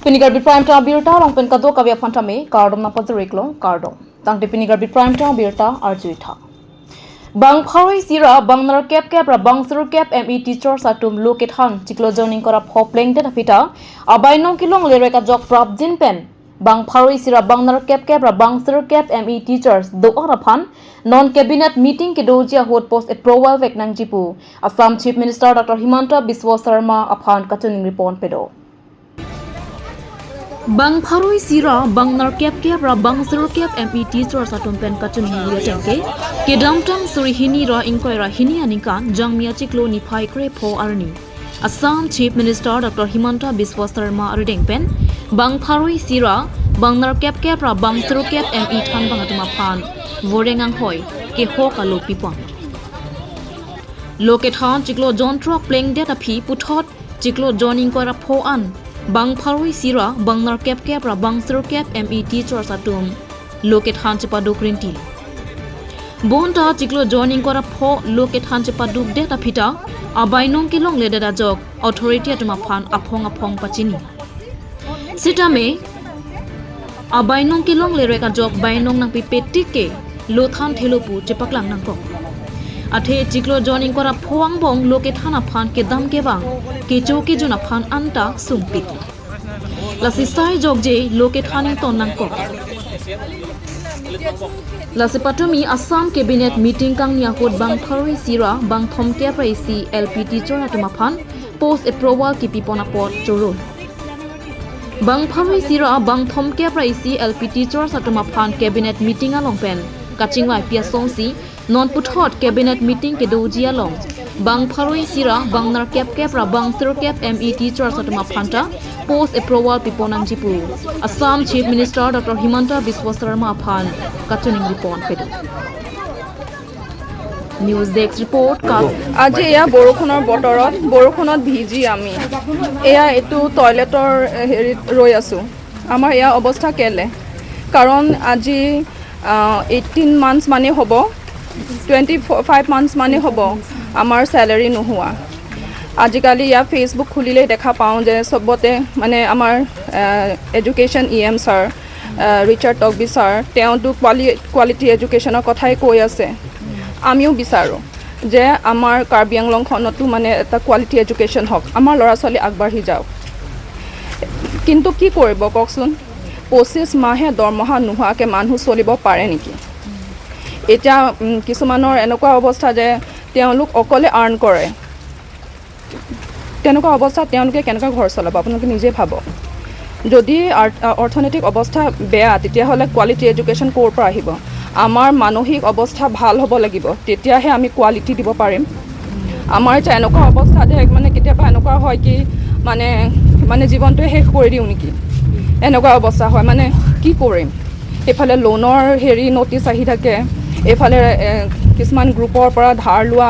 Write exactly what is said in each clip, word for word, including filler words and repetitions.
Pini Karbi Prime Time abirta along pen kadokave aphan tame kardom nangpajir-iklo, kardom. Tangte pini Karbi Prime Time abirta arjuitha. Bang pharo isi ra bang nerkep kep ra bang sirkep M E teachers atum lo kethan chiklo jon ingkoi ra pho plengdet aphi ta abainong kelongle rek ajok prapjin pen bang pharo isi ra bang nerkep kep ra bang sirkep M E teachers do-an aphan non cabinet meeting kedoji ahut post approval vek nangji pu Assam Chief Minister Doctor Himanta Biswa Sarma aphan kachiningri pon pedo. Bang pharo isi ra bang nerkep kep ra bang sirkep M E teachers atum pen kachiningri ateng ke kedamtang suri hini ra ingkoi ra hini aningkan Jangmi achiklo niphai krepho arni Assam Chief Minister Doctor Himanta Biswa Sarma arideng pen bang pharo isi ra bang nerkep kep ra bang sirkep M E thanbang atum aphan voreng anghoi kehok alo pipon. Lo kethan chiklo jon throk plengdet aphi puthot chiklo jon ingkoi ra pho an bang pharo isi ra bang nerkep kep ra bang sirkep M E teachers atum lo kethan chepaduk rinti. Bonta chiklo jon ingkoi ra pho lo kethan chepadukdet aphi ta abainong kelongledet ajok authority atum aphan aphong aphong pachini. Sitame abainong kelongle rek ajok bainong nangpipe tik ke lo than thelo pu chepaklang nangkok. Athe chiklo jon ingkoi ra pho angbong lo kethan aphan kedam kevang kecho kejun aphan anta sungpik. Lasi sai jokje lo kethan ington nangkok. Lasi patumi Assam cabinet meeting kangni ahut bang pharo isi ra bang thomkep ra isi L P teacher atum aphan post approval kepipon apot choro. Bang pharo isi ra bang thomkep ra isi L P teachers atum aphan cabinet meeting along pen kachingvai pi asonsi non puthot cabinet meeting kedoji along bang pharo isi ra bang nerkep kep ra bang sirkep M E teachers atum aphan ta post approval pipon nangji pu Assam Chief Minister Doctor Himanta Biswa Sarma aphan kachiningri pon pedo. News Desk Report, Kap. আজি এয়া বৰষুণৰ বতৰত, বৰষুণত ভিজি আমি এয়া এইটো টয়লেটৰ, এ, হেৰিত ৰৈ আছোঁ। আমাৰ এয়া অৱস্থা কেলে? কাৰণ আজি, আ, এইটিন মান্থছ মানে হ'ব, টুৱেণ্টি ফাইভ মান্থছ মানে হ'ব আমাৰ চেলাৰী নোহোৱা। আজিকালি ইয়াত Facebook খুলিলেই দেখা পাওঁ যে চবতে মানে আমাৰ, আ, এডুকেশ্যন ই এম ছাৰ, আ, ৰিচাৰ্ড টকবি ছাৰ, তেওঁতো কোৱালি-, কোৱালিটি এডুকেশ্যনৰ কথাই কৈ আছে। আমিও বিচাৰোঁ যে আমাৰ কাৰ্বি আংলংখনতো মানে এটা কোৱালিটি এডুকেশ্যন হওক, আমাৰ ল'ৰা ছোৱালী আগবাঢ়ি যাওক। কিন্তু কি কৰিব কওকচোন, পঁচিছ মাহে দৰমহা নোহোৱাকৈ মানুহ চলিব পাৰে নেকি? এতিয়া, উম, কিছুমানৰ এনেকুৱা অৱস্থা যে তেওঁলোক অকলে আৰ্ণ কৰে, তেনেকুৱা অৱস্থাত তেওঁলোকে কেনেকৈ ঘৰ চলাব? আপোনালোকে নিজে ভাবক। যদি আৰ-, অ-, অৰ্থনৈতিক অৱস্থা বেয়া, তেতিয়াহ'লে কোৱালিটি এডুকেশ্যন ক'ৰ পৰা আহিব? আমাৰ মানসিক অৱস্থা ভাল হ'ব লাগিব, তেতিয়াহে আমি কোৱালিটি দিব পাৰিম। আমাৰ এতিয়া এনেকুৱা অৱস্থা যে মানে কেতিয়াবা এনেকুৱা হয় কি মানে, মানে জীৱনটোৱে শেষ কৰি দিওঁ নেকি, এনেকুৱা অৱস্থা হয়। মানে কি কৰিম? এইফালে লোনৰ হেৰি নটিচ আহি থাকে, এইফালে, এ, কিছুমান গ্ৰুপৰ পৰা ধাৰ লোৱা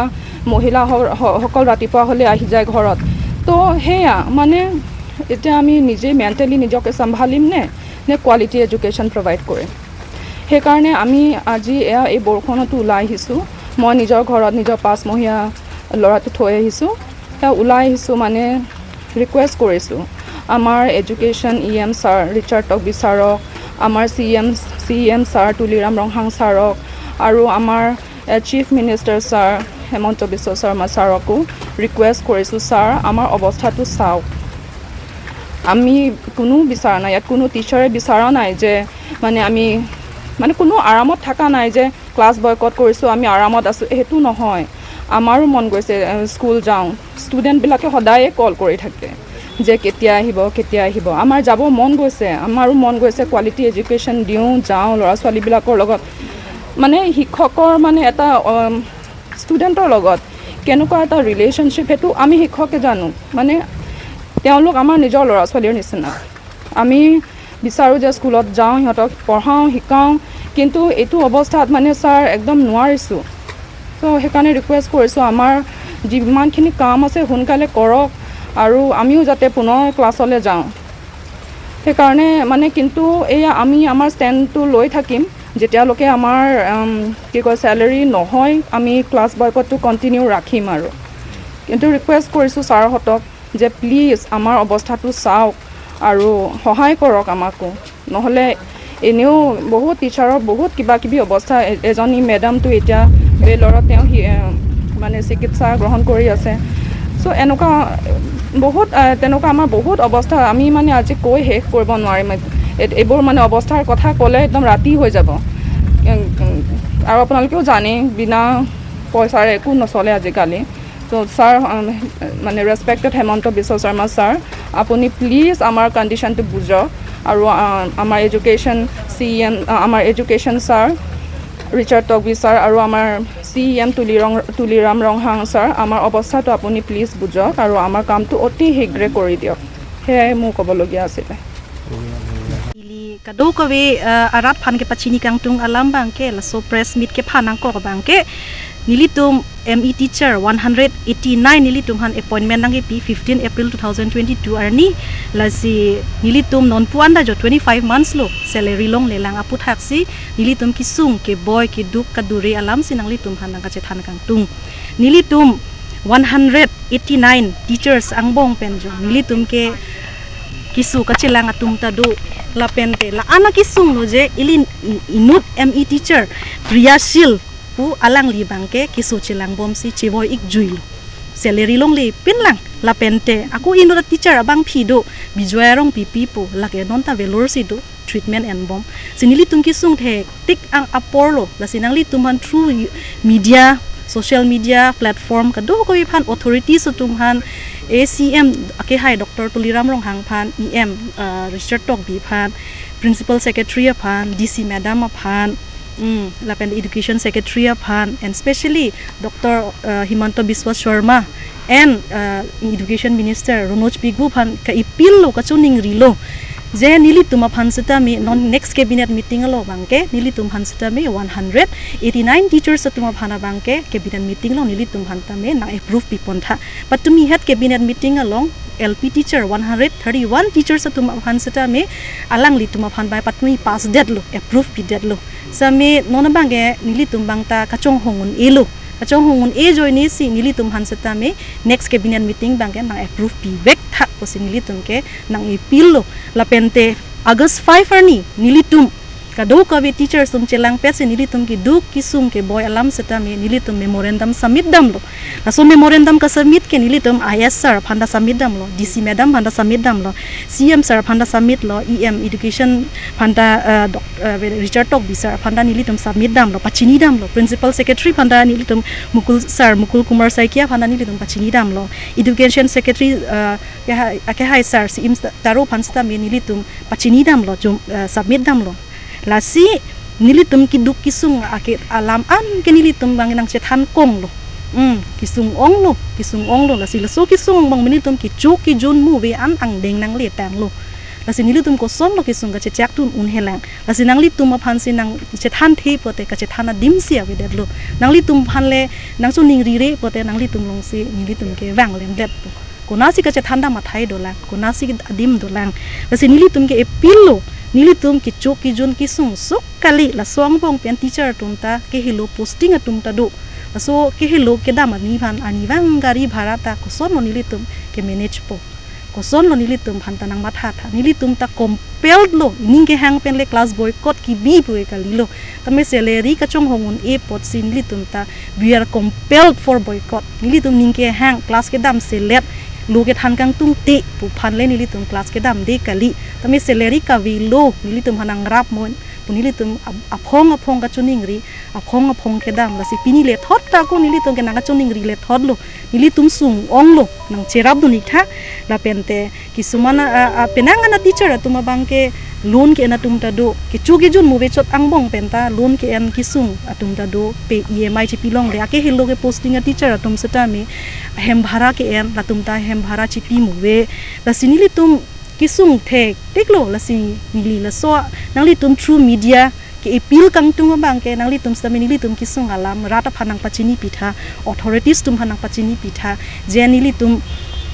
মহিলা স-, স-, সকল ৰাতিপুৱা হ'লে আহি যায় ঘৰত। তো সেয়া মানে এতিয়া আমি নিজে মেণ্টেলি নিজকে চম্ভালিম নে, নে কোৱালিটি এডুকেশ্যন প্ৰভাইড কৰিম? সেইকাৰণে আমি আজি এয়া এই বৰষুণতো ওলাই আহিছোঁ। মই নিজৰ ঘৰত নিজৰ পাঁচমহীয়া ল'ৰাটো থৈ আহিছোঁ। এয়া ওলাই আহিছোঁ মানে ৰিকুৱেষ্ট কৰিছোঁ আমাৰ education E M sir Richard Tokbi ছাৰক, আমাৰ C M, C M sir Tuliram Ronghang ছাৰক আৰু আমাৰ, এ, chief minister sir Himanta Biswa Sarma ছাৰকো ৰিকুৱেষ্ট কৰিছোঁ, ছাৰ, আমাৰ অৱস্থাটো চাওক। আমি কোনো বিচৰা নাই, ইয়াত কোনো টিচাৰে বিচৰা নাই যে মানে আমি মানে কোনো আৰামত থকা নাই যে ক্লাছ বয়কট কৰিছোঁ, আমি আৰামত আছোঁ, সেইটো নহয়। আমাৰো মন গৈছে, এ, স্কুল যাওঁ। ষ্টুডেণ্টবিলাকে সদায়ে কল কৰি থাকে যে কেতিয়া আহিব, কেতিয়া আহিব। আমাৰ যাব মন গৈছে, আমাৰো মন গৈছে কোৱালিটি এডুকেশ্যন দিওঁ, যাওঁ ল'ৰা ছোৱালীবিলাকৰ লগত। মানে শিক্ষকৰ মানে এটা, অম, ষ্টুডেণ্টৰ লগত কেনেকুৱা এটা ৰিলেশ্যনশ্বিপ, সেইটো আমি শিক্ষকে জানো। মানে তেওঁলোক আমাৰ নিজৰ ল'ৰা ছোৱালীৰ নিচিনা। আমি বিচাৰোঁ যে স্কুলত যাওঁ, সিহঁতক পঢ়াওঁ, শিকাওঁ, কিন্তু এইটো অৱস্থাত মানে ছাৰ একদম নোৱাৰিছোঁ। তো সেইকাৰণে ৰিকুৱেষ্ট কৰিছোঁ, আমাৰ যিমানখিনি কাম আছে সোনকালে কৰক আৰু আমিও যাতে পুনৰ ক্লাছলৈ যাওঁ। সেইকাৰণে মানে কিন্তু এইয়া আমি আমাৰ ষ্টেণ্ডটো লৈ থাকিম, যেতিয়ালৈকে আমাৰ, উম, কি কয়, চেলাৰী নহয়, আমি ক্লাছ বয়কটটো কণ্টিনিউ ৰাখিম আৰু। কিন্তু ৰিকুৱেষ্ট কৰিছোঁ ছাৰহঁতক যে প্লিজ আমাৰ অৱস্থাটো চাওক, আৰু সহায় কৰক আমাকো। নহ'লে এনেও বহুত টিচাৰৰ বহুত কিবা কিবি অৱস্থা। এ- এজনী মেডামটো এতিয়া বেলৰত তেওঁ সি- এ, মানে চিকিৎসা গ্ৰহণ কৰি আছে। চ' এনেকুৱা বহুত, এ, তেনেকুৱা আমাৰ বহুত অৱস্থা, আমি মানে আজি কৈ শেষ কৰিব নোৱাৰিম। এ- এইবোৰ মানে অৱস্থাৰ কথা ক'লে একদম ৰাতি হৈ যাব। এ, আৰু আপোনালোকেও জানে, বিনা পইচাৰে একো নচলে আজিকালি। তো ছাৰ, আম, মানে ৰেচপেক্টেড হিমন্ত বিশ্ব শৰ্মা ছাৰ, আপুনি প্লিজ আমাৰ কণ্ডিশ্যনটো বুজক। আৰু, আ, আমাৰ এডুকেশ্যন চি ই এম, আ, আমাৰ এডুকেশ্যন ছাৰ ৰিচাৰ্ড টকবি ছাৰ আৰু আমাৰ চি ই এম তুলিৰং- তুলিৰাম ৰংহাং ছাৰ, আমাৰ অৱস্থাটো আপুনি প্লিজ বুজক আৰু আমাৰ কামটো অতি শীঘ্ৰে কৰি দিয়ক। সেয়াই মোৰ ক'বলগীয়া আছিলে। Ili kadokave, uh, arat aphan kepachini kangtung alam abangke, laso press meet kephan nangkok abangke, nelitum M E teacher one hundred eighty-nine nelitum aphan appointment nangkepi fifteen April two thousand twenty-two arni, lasi nelitum nonpu anta jo twenty-five months lo salary longlelang aputhaksi nelitum kesung keboi keduk kadure alamsi nanglitum aphan nangkachethan kangtung. Nelitum one hundred eighty-nine teachers angbong pen jo nelitum ke keso kachelang atum ta do, lapente la-an akesung lo je ili i- inut M E teacher Priyashil pu alangli abangke keso chelangbomsi chevoi-ik juilo. Salary longle pinlang, lapente ako inut teacher abangpi do, Bijoy Rongpipi pu, lake non ta Vellore si do, treatment enbom. Si nelitum kesung thektik ang apor lo, lasi nanglitum aphan through media, social media platform kadokave aphan, authorities atum aphan, A C M akehai Doctor Tuliram Ronghang aphan, E M, uh, Richard Tokbi aphan, Principal Secretary aphan, D C Madam aphan, mm, lapen Education Secretary aphan, and specially Doctor, uh, Himanta Biswa Sharma and, uh, Education Minister Ronoj Pegu aphan ka-appeal lo, kachoningri lo. Je nelitum aphan setame non next cabinet meeting along abangke nelitum aphan setame one hundred eighty-nine teachers atum aphan abangke cabinet meeting along nelitum aphan tame nang-approve pipon tha. Patumi het cabinet meeting along L P teacher one hundred thirty-one teachers atum aphan setame alanglitum aphan bai patumi pass detlo, approve pidetlo. Same non abangke nelitum abang ta kachonghong un-elo. Kachonghong un-e ajoinesi nelitum aphan setame next cabinet meeting abangke nang-approve pivek tha pusi nelitum ke nang-appeal lo. Lapente August five arni nelitum kadokave teachers atum chelangpetsi nelitum keduk kesung keboi alam setame nelitum memorandum submit damlo. Laso memorandum ka-submit ke nelitum I S sir aphan ta submit damlo, D C Madam aphan ta submit damlo, C M sir aphan ta submit lo, E M Education aphan ta, uh, Doc- uh, Richard Tokbi sir aphan ta nelitum submit damlo, pachini damlo, Principal Secretary aphan ta nelitum Mukul sir, Mukul Kumar Saikia aphan ta nelitum pachini damlo, Education Secretary, uh, akehai, akehai sir, C M Taro aphan setame nelitum pachini damlo, jum- uh, submit damlo. Lasi nelitum keduk kesung ake alam an ke nelitum abang nangchethan konglo. Hmm, kesung onglo, kesung onglo. Lasi laso kesung abang nelitum kecho kejun muve an angdeng nangletanglo. Lasi nelitum kosonlo kesung kachechaktun unhelang. Lasi nanglitum aphansi nangchethan the pote kachethan adimsi avedetlo. Nanglitum aphan le nangchoningrire pote nanglitum alongsi nelitum ke vanglemdetpo. Konatsi kachethan dam athai dolang, konatsi adim dolang. Lasi nelitum ke-appeal lo, nelitum kecho kejun kesung suk kali, laso angbong pen teacher atum ta kehelo posting atum ta do. Laso kehelo kedam arni aphan, arnivang gari bhara ta kosonlo nelitum ke-manage po. Kosonlo nelitum aphan ta nangmatha tha. Nelitum ta compelled lo, ining kehang pen le class boycott kebi pu kalilo. Tame salary kachonghong un-e apotsi nelitum ta we are compelled for boycott. Nelitum ning kehang class kedam selet, lo kethan kangtungte pu aphan le nelitum class kedamde kali. Tame salary kavelo, nelitum aphan nangrap mo pu nelitum ap- aphong aphong kachoningri, aphong aphong kedam. Lasi pini lethot ta ako nelitum ke nangkachoningri lethotlo. Nelitum sung onglo, nangcherapdun-ik tha, lapente kisuman a, a, a, penang an a teacher atum abangke loan ke-en atum ta do. Kecho kejun muve chot angbong pen ta loan ke-en kesung atum ta do. Pe E M I chepi longle, akehelo ke-posting a teacher atum setame hem bhara ke-en, latum ta hem bhara chepi muve. Lasi nelitum kesung thektik lo, lasi neli laso nanglitum through media ke-appeal kangtung abangke nanglitum setame nelitum kesung alam rat aphan nangpachini pitha, authorities atum aphan nangpachini pitha, je nelitum,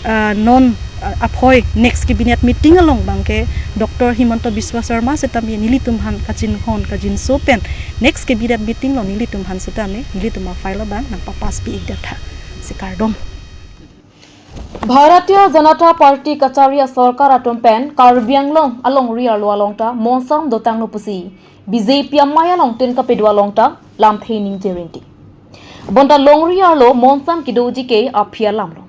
ah, non, ah, aphoi next cabinet meeting along abangke Doctor Himanta Biswa Sarma setame nelitum aphan kachinghon kachinso pen next cabinet meeting along nelitum aphan setame nelitum a-file abang nangpapass pi-ik detha. Si kardom. Bharatiya Janata Party kachari asorkar atum pen Karbi Anglong alongri arlo along ta monsam dotanglo pusi B J P amei along tin kapedo along ta lamthe ningje rinti. Bonta longri arlo monsam kedoji ke aphi alamlo.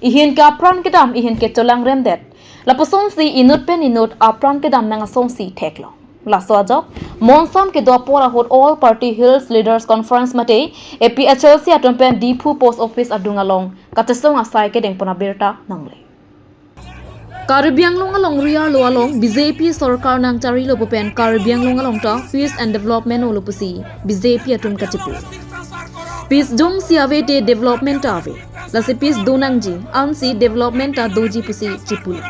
Ihin ke apran kedam ihin ke cholang remdet. Lapusonsi inut pen inut apran kedam nang asonsi theklo. Laso ajok, monsam kedo apor ahut All Party Hills Leaders Conference mate A P H L C atum pen Diphu Post Office adung along kachesong asai kedeng pon abirta nangle. Karbi Anglong alongri arlo along B J P sorkar nangcharilo pu pen Karbi Anglong along ta peace and development olo pusi B J P atum kachipu. Peace jongsi ave te development ta ave. Lasi peace do nangji, ansi development ta doji pusi chipulo.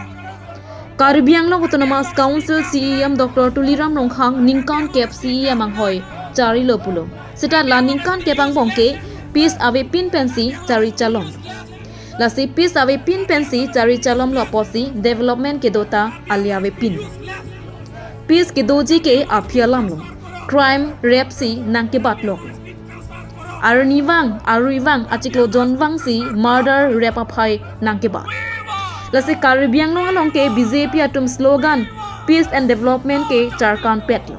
Karbi Anglong Autonomous Council C E M Doctor Tuliram Ronghang ningkan kep C E M anghoi charilo pulo. Seta la ningkan kep angbong ke peace avepin pensi chari chalon. Lasi peace avepin pensi chari chalomlo apotsi development kedo ta ale avepin. Peace kedoji ke aphi alamlo. Crime, rape si nangkebatlok. Arnivang, aruivang, achiklo jonvang si murder, rape aphai nangkebat. Lasi Karbi Anglong along ke B J P atum slogan peace and development ke charkan petlo.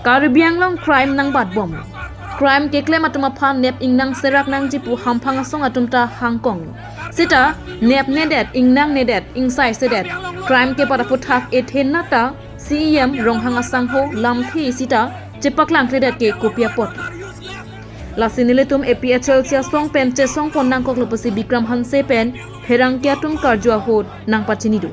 Karbi Anglong crime nangbatbom. Crime keklem atum aphan nep ingnang serak nangji pu hamphang asong atum ta hangkong. Seta nepnedet, ingnangnedet, ingsaisedet crime kebat aphuthak ethen nata C E M Ronghang asangho lamthe seta chepaklang kledet ke kopi apot. Lasi nelitum A P H L C asong pen chesong pon nangkoklo pusi Bikram Hanse pen pherangke atum karju ahut nangpachini do.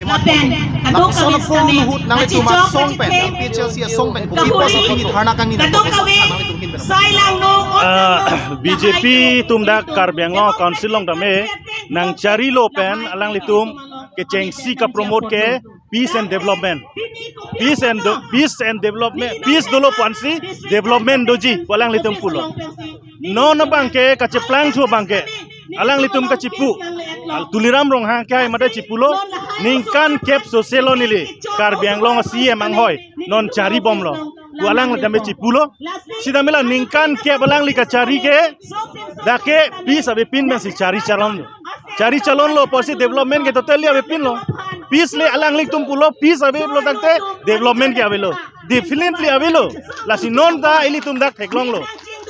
Lapen kadokave sitame ahut nanglitum asong pen, A P H L C asong pen kopi apotsi pini dharna kangni nangkok nanglitum ahin pen. Ah, B J P atum dak Karbi Anglong Council along tame nangcharilo pen alanglitum kechengsi kapromote ke peace and development. Peace and de-, peace and development. Peace dolo pu ansi development doji pu alanglitum pulo. Non abangke kacheplangthu abangke alanglitum kachipu. Al Tuliram Ronghang ke hai mate chipulo. Ningkan kep soselo neli Karbi Anglong C E M anghoi non charibomlo pu alanglitum chipulo. Sitame la ningkan kep alangli kachari ke dak ke peace avepin pensi chari chalonlo. Chari chalonlo apotsi development ke totally avepinlo. Peace le alanglitum pulo, peace avelo tangte development ke avelo. Definitely avelo. Lasi non ta ilitum dak theklonglo.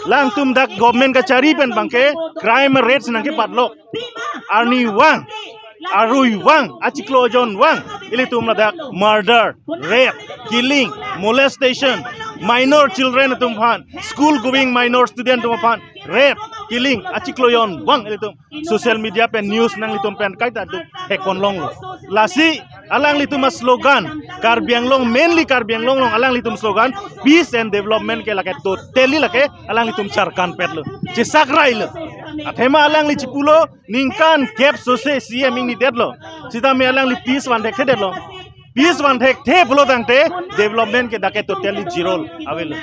Alangtum dak government kachari pen abangke crime rate nangkebatlok. Arnivang, aruivang, achiklo jonvang, ilitum ladak murder, rape, killing, molestation, minor children atum aphan, school going minor student atum aphan rape, killing, achiklo jonvang ilitum social media pen news nanglitum pen kaita duk thekponlonglo. Lasi alanglitum aslogan, Karbi Anglong, mainly Karbi Anglong along alanglitum slogan peace and development ke lake totally lake alanglitum charkan petlo. Chesakrailo. Athema alangli chipulo ningkan kep sose C E M ingnidetlo. Sitame alangli peace vanthekthedetlo. Peace vanthekthe pulo tangte development ke dak ke totally zero avelo.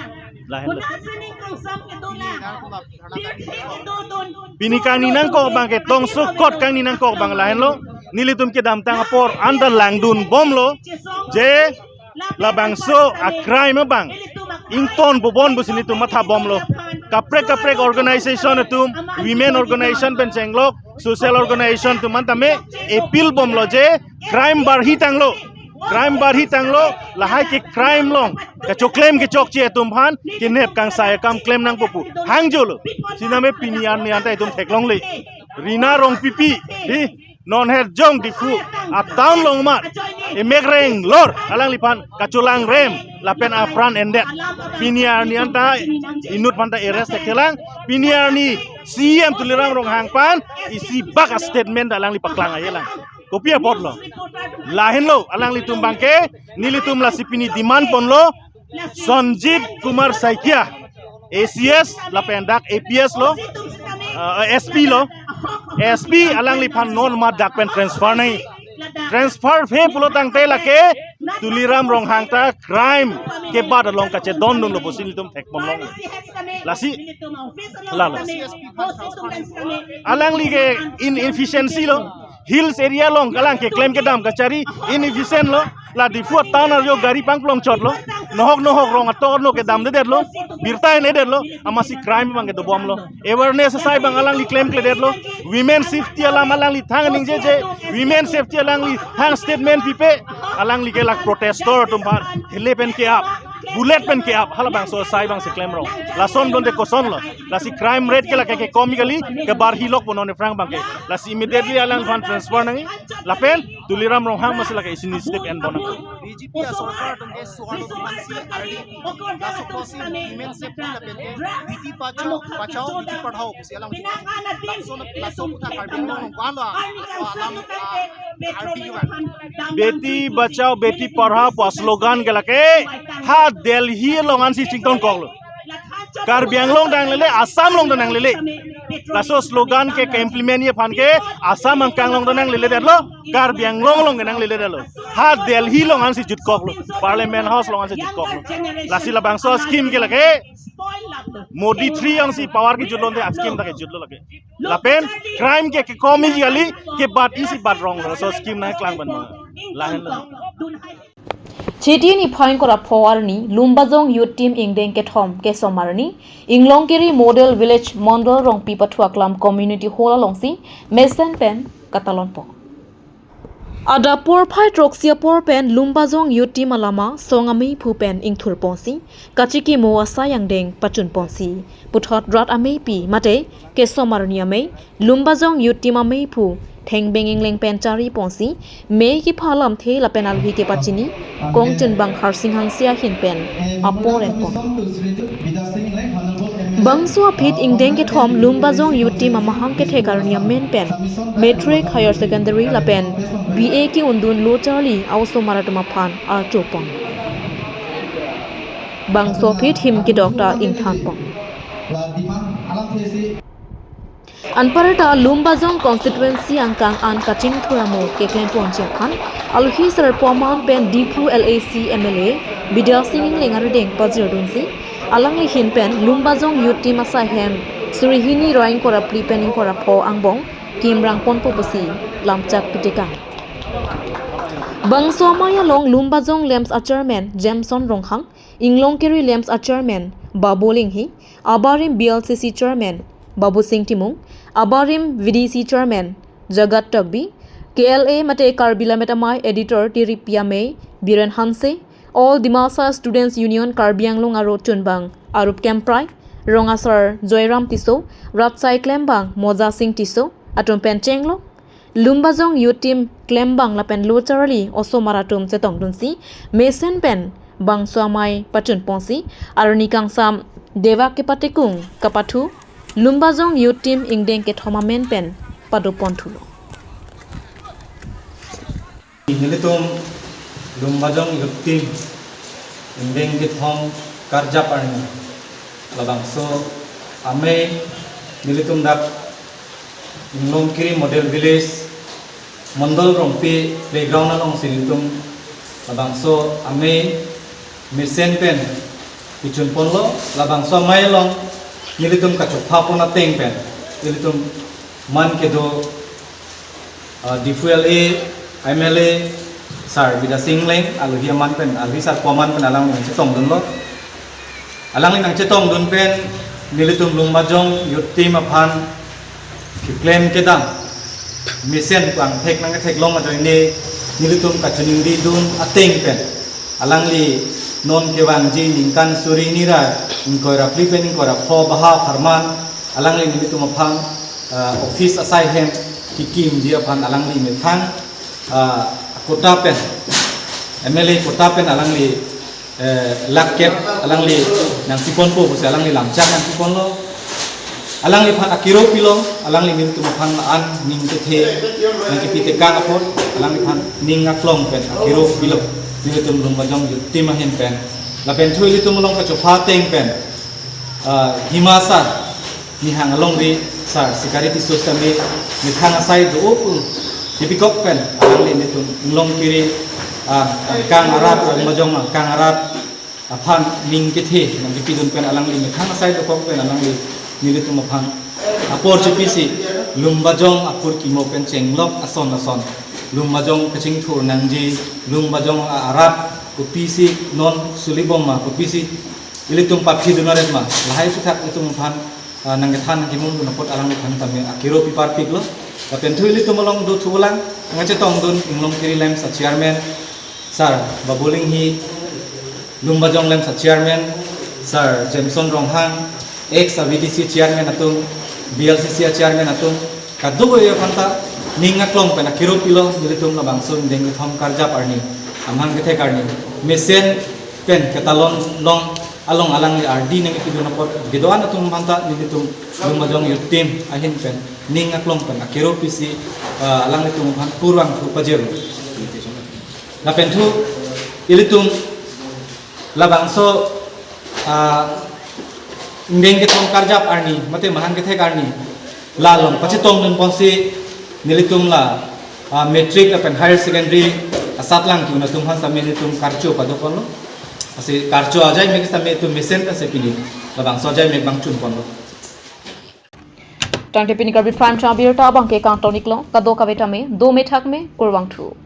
Lahenlo. Pini kangni nangkok abangke tongsokot kangni nangkok abang lahenlo. Nelitum kedamtang apor anta langdunbomlo je labangso a crime abang ingtonbomnon pusi nelitum mathabomlo. Kaprek kaprek organization atum, women organization pen chenglok, social organization atum anta me appeal bomlo je crime barhitanglo. Crime barhitanglo, lahai ke crime along kachoklem kechokche atum aphan kenep kangsai akam klem nangpo pu hangjolo. Sitame pini arni anta itum theklongle. Rina Rongpipi, hi, non het jong Diphu a town along ma emekreng lor alangliphan kacholang rem lapen apran endet. Pini arni anta inut aphanta arrest thekthe lang. Pini arni C E M Tuliram Ronghang aphan isibak a statement alangli paklang ayelang. Kopi apotlo? Lahenlo, alanglitum abangke nelitum lasi pini demand ponlo Sanjeev Kumar Saikia, A C S lapen dak A P S lo, uh, S P lo. S P alangliphan non ma dak pen transfer nangji. Transfer phe pulo tangte lake Tuliram Ronghang ta crime kebat along kachedondunlo pusi nelitum thekponlong. Lasi, lalo. Alangli ke inefficiency lo. Hills area along kalang keklem kedam kachari inefficient lo. La Diphu town arjo gari pangplong chotlo. Nohok nohok rong ator no kedamdedetlo. birta en-edetlo, amatsi crime abang ke dobomlo. Awareness asai abang alangli klemkledetlo. Women safety alam alangli thang ningjeje, women safety alangli thang statement pipe, alangli ke lake protestor atum aphan hele pen ke-ap, bullet pen ke-ap, halabangso asai abangsi klemrong. Lason bonte kosonlo? Lasi crime rate ke lake kekomi kali, kebarhi lokpo non aphrang abang ke. Lasi immediately alangphan transfer nangji. Lapen Tuliram Ronghang amatsi lake isi initiative enbom nang. B J P asorkar atum ke suharno atum aphansi ardi, laso apotsi women safety lapen ke beti bachao, bachao, beti padhao pusi alam. Laso, laso aputhak Karbi Anglong along ko-an lo, so alam, ah, ardi kiba. Beti bachao, beti padhao pu slogan ke lake ha Delhi along ansi chingtonkoklo. Karbi Anglong ta nanglele, Assam along ta nanglele. Laso slogan ke ke-implement ji aphan ke Assam angkang along ta nangleledetlo, Karbi Anglong along ke nangleledetlo. Ha Delhi along ansi jutkoklo, Parliament House along ansi jutkoklo. Lasi labangso scheme ke lake Modi three ansi power kejut lonte a-scheme ta kejutlo lake. Lapen crime ke kekomi kali, kebat isi bat rong, laso scheme nangklang ban ma. Lahenlo. Chiti niphai ingkoi ra pho arni, Lumbajong Youth Team ingdeng kethom kesomar arni, Inglongkiri Model Village Mondol Rongpi pathu aklam Community Hall alongsi mesen pen katalonpo. Adap porphai throksi apor pen Lumbajong Youth Team alama song ameiphu pen ingthurponsi kachikimo asai angdeng pachunponsi, puthot rat ameipi mate kesomar arni amei, Lumbajong Youth Team ameiphu Thengbeng Engleng pen chariponsi, mei kepha alamthe lapen alvi kepachini kongchunbang Harsing Hanse ahin pen apor enpon. Bangso aphi ingdeng kethom Lumbajong Youth Team amahang kethek arni amen pen Matric, Higher Secondary lapen B A ke-undun lo charli a-osomar atum aphan archopon. Bangso aphi him kedok ta ingthanpon. Anparta Lumbajong constituency angkang an kachingthur amo keklemponji aphan alhi sar poman pen Diphu L A C M L A Bidya Sing Engleng arideng pajirdunsi, alangli ahin pen Lumbajong Youth Team asai hem suri hini ra ingkoi ra phli pen ingkoi ra pho angbong kimrangponpo pusi lamchak pitekang. Bangso amei along Lumbajong LAMPS a-chairman Jameson Ronghang, Inglongkiri LAMPS a-chairman Babu Linghi, abarim B L C C chairman Babu Sing Timung, abarim V D C chairman Jagat Tokbi, K L A mate Karbi Lammet Amei editor Tiripi Amei Biren Hanse, All Dimasa Students Union Karbi Anglong aro chunbang Arup Kemprai, rong asar Joyram Tisso, rat asai klembang Moja Sing Tisso atum pen chenglok, Lumbajong Youth Team klembang lapen lo charli osomar atum chetongdunsi mesen pen bangso amei pachunponsi, arni kangsam dewak kepatekung kapathu Lumbajong Youth Team ingdeng kethom amen pen padoponthulo. Nelitum Lumbajong Youth Team ingdeng kethom karjap arni, labangso amei nelitum dak Inglongkiri Model Village, Mondol Rongpi playground alongsi nelitum labangso amei mesen pen kechunponlo. Labangso amei along nelitum kachopha pon ateng pen nelitum man kedo, ah, Diphu L A, M L A, Sar Bidya Sing Engleng, alhi aman pen, alhi sar poman pen alangli nangchetongdunlo. Alangli nangchetongdun pen nelitum Lumbajong Youth Team aphan keklem kedam mesen pu angthek nangketheklong ajoine nelitum kachiningridun ateng pen alangli non kevangji ningkan suri hini ra ingkoi ra phli pen ingkoi ra pho baha apharman alangli nelitum aphan, ah, office asai hem kekimji aphan alangli methang, ah, quota pen, M L A quota pen alangli, eh, lakh kep alangli nangpiponpo pusi alangli lamchak nangpiponlo. Alangliphan akiro pilo, alangli nelitum aphan la-an ning kethe nangkepitekang apot, alangliphan ning aklong pen akiro pilo. Nelitum Lumbajong Youth Team ahin pen. Lapen thu ilitum along kachopha ateng pen, ah, Hima Sar, Nihang alongri Sar Sikari Tisso sitame methang asai do-o pu kepikok pen alangli nelitum Inglongkiri, ah, angkang arat, Lumbajong angkang arat aphan ning kethe nangkepidun pen alangli methang asai dokok pen alangli nelitum aphan apor chepisi Lumbajong apor kimo pen chenglok ason ason, Lumbajong kachingthur nangji, Lumbajong arat kopisi non sulibom ma, kopisi ilitum paphi dun aret ma, lahai aphuthak ilitum aphan, ah, nangkethan nangkimung dun apot alangliphan tame akero piparpiklo. Lapen thu ilitum along dothulang, nangchetongdun Inglong Kiri LAMPS a-chairman, Sir Babul Enghi, Lumbajong LAMPS a-chairman, Sir Jameson Ronghang, ex a-V D C chairman atum, B L C C a-chairman atum, kadokave aphanta ning aklong pen akero pilo, nelitum labangso angdeng kethom karjap arni, amahang kethek arni, mesen pen ketalon long along alangli ardi nangkepidun apot kedo-an atum aphanta nelitum Lumbajong youth team ahin pen ning aklong pen akero pisi, ah, alanglitum aphan kurvangthu pajirlo. Lapen thu ilitum labangso, ah, angdeng kethom karjap arni mate mahang kethek arni la along pachetongdun ponsi nelitum la, ah, matric lapen higher secondary asatlang ki-un atum aphan same nelitum karcho padoponlo. Lasi karcho ajai mek same itum mesen ta se pini labangso ajai mek bang chunponlo. Tangte pini Karbi Prime Time abirta abangke kangtonik long, kadokave tame dome thakme, kurvangthu.